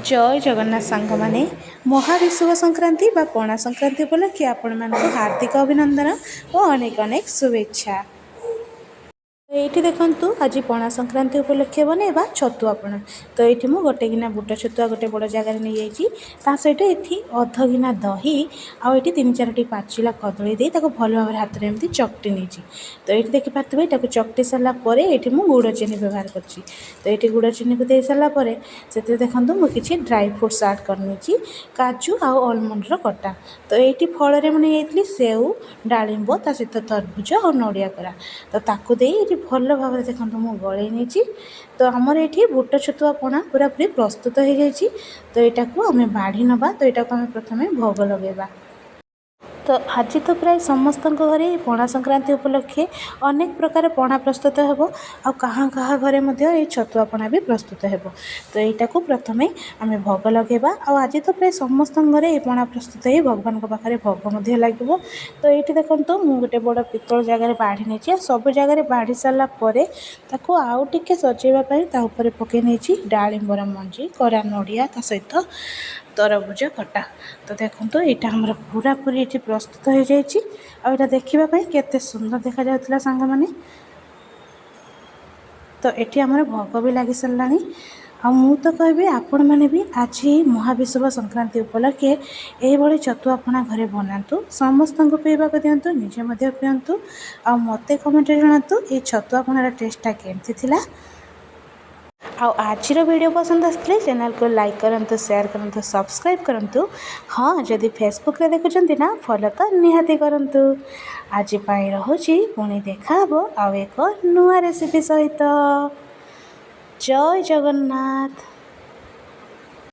ଜୟ ଜଗନ୍ନାଥ ସାଙ୍ଗମାନେ। ମହାବିଷୁବ ସଂକ୍ରାନ୍ତି ବା ପଣା ସଂକ୍ରାନ୍ତି ଉପଲକ୍ଷେ ଆପଣମାନଙ୍କୁ ହାର୍ଦ୍ଦିକ ଅଭିନନ୍ଦନ ଓ ଅନେକ ଅନେକ ଶୁଭେଚ୍ଛା। ଏଇଠି ଦେଖନ୍ତୁ, ଆଜି ପଣା ସଂକ୍ରାନ୍ତି ଉପଲକ୍ଷେ ବନେଇବା ଛତୁଆ ପଣା। ତ ଏଇଠି ମୁଁ ଗୋଟେ ଗିନା ବୁଟ ଛତୁଆ ଗୋଟେ ବଡ଼ ଜାଗାରେ ନେଇଯାଇଛି। ତା ସହିତ ଏଠି ଅଧ ଗିନା ଦହି ଆଉ ଏଠି ତିନି ଚାରୋଟି ପାଚିଲା କଦଳୀ ଦେଇ ତାକୁ ଭଲ ଭାବରେ ହାତରେ ଏମିତି ଚକଟି ନେଇଛି। ତ ଏଇଠି ଦେଖିପାରୁଥିବେ, ଏଟାକୁ ଚକଟି ସାରିଲା ପରେ ଏଇଠି ମୁଁ ଗୁଡ଼ ଚିନି ବ୍ୟବହାର କରିଛି। ତ ଏଇଠି ଗୁଡ଼ ଚିନିକୁ ଦେଇ ସାରିଲା ପରେ ସେଥିରେ ଦେଖନ୍ତୁ, ମୁଁ କିଛି ଡ୍ରାଇ ଫ୍ରୁଟ୍ସ ଆଡ଼୍ କରିନେଇଛି, କାଜୁ ଆଉ ଅଲମଣ୍ଡର କଟା। ତ ଏଇଠି ଫଳରେ ମୁଁ ନେଇଯାଇଥିଲି ସେଉ, ଡାଳିମ୍ବ, ତା ସହିତ ତରଭୁଜ ଆଉ ନଡ଼ିଆ କୋରା। ତ ତାକୁ ଦେଇ ଏଇଠି ଭଲ ଭାବରେ ଦେଖନ୍ତୁ, ମୁଁ ଗୋଳେଇ ନେଇଛି। ତ ଆମର ଏଇଠି ବୁଟ ଛତୁଆ ପଣା ପୁରାପୁରି ପ୍ରସ୍ତୁତ ହେଇଯାଇଛି। ତ ଏଇଟାକୁ ଆମେ ବାଢ଼ି ନେବା। ତ ଏଇଟାକୁ ଆମେ ପ୍ରଥମେ ଭୋଗ ଲଗାଇବା। ତ ଆଜି ତ ପ୍ରାୟ ସମସ୍ତଙ୍କ ଘରେ ଏଇ ପଣା ସଂକ୍ରାନ୍ତି ଉପଲକ୍ଷେ ଅନେକ ପ୍ରକାର ପଣା ପ୍ରସ୍ତୁତ ହେବ ଆଉ କାହା କାହା ଘରେ ମଧ୍ୟ ଏଇ ଛତୁଆ ପଣା ବି ପ୍ରସ୍ତୁତ ହେବ। ତ ଏଇଟାକୁ ପ୍ରଥମେ ଆମେ ଭୋଗ ଲଗାଇବା। ଆଉ ଆଜି ତ ପ୍ରାୟ ସମସ୍ତଙ୍କ ଘରେ ଏଇ ପଣା ପ୍ରସ୍ତୁତ ହେଇ ଭଗବାନଙ୍କ ପାଖରେ ଭୋଗ ମଧ୍ୟ ଲାଗିବ। ତ ଏଇଠି ଦେଖନ୍ତୁ, ମୁଁ ଗୋଟେ ବଡ଼ ପିତ୍ତଳ ଜାଗାରେ ବାଢ଼ି ନେଇଛି। ଆଉ ସବୁ ଜାଗାରେ ବାଢ଼ି ସାରିଲା ପରେ ତାକୁ ଆଉ ଟିକେ ସଜେଇବା ପାଇଁ ତା ଉପରେ ପକାଇ ନେଇଛି ଡାଳିମ୍ବର ମଞ୍ଜି, କୋରା ନଡ଼ିଆ, ତା ସହିତ ତରଭୁଜ କଟା। ତ ଦେଖନ୍ତୁ, ଏଇଟା ଆମର ପୁରାପୁରି ଏଠି ପ୍ରସ୍ତୁତ ହେଇଯାଇଛି। ଆଉ ଏଇଟା ଦେଖିବା ପାଇଁ କେତେ ସୁନ୍ଦର ଦେଖାଯାଉଥିଲା ସାଙ୍ଗମାନେ। ତ ଏଠି ଆମର ଭୋଗ ବି ଲାଗି ସାରିଲାଣି। ଆଉ ମୁଁ ତ କହିବି, ଆପଣମାନେ ବି ଆଜି ମହାବିଷୁବ ସଂକ୍ରାନ୍ତି ଉପଲକ୍ଷେ ଏଇଭଳି ଛତୁଆ ପଣା ଘରେ ବନାନ୍ତୁ, ସମସ୍ତଙ୍କୁ ପିଇବାକୁ ଦିଅନ୍ତୁ, ନିଜେ ମଧ୍ୟ ପିଅନ୍ତୁ ଆଉ ମୋତେ କମେଣ୍ଟରେ ଜଣାନ୍ତୁ ଏଇ ଛତୁଆ ପଣାର ଟେଷ୍ଟଟା କେମିତି ଥିଲା। ଆଉ ଆଜିର ଭିଡ଼ିଓ ପସନ୍ଦ ଆସିଥିଲେ ଚ୍ୟାନେଲକୁ ଲାଇକ୍ କରନ୍ତୁ, ସେୟାର କରନ୍ତୁ, ସବସ୍କ୍ରାଇବ୍ କରନ୍ତୁ। ହଁ, ଯଦି ଫେସବୁକ୍ରେ ଦେଖୁଛନ୍ତି ନା, ଫଲୋ ତ ନିହାତି କରନ୍ତୁ। ଆଜି ପାଇଁ ରହୁଛି। ପୁଣି ଦେଖା ହେବ ଆଉ ଏକ ନୂଆ ରେସିପି ସହିତ। ଜୟ ଜଗନ୍ନାଥ।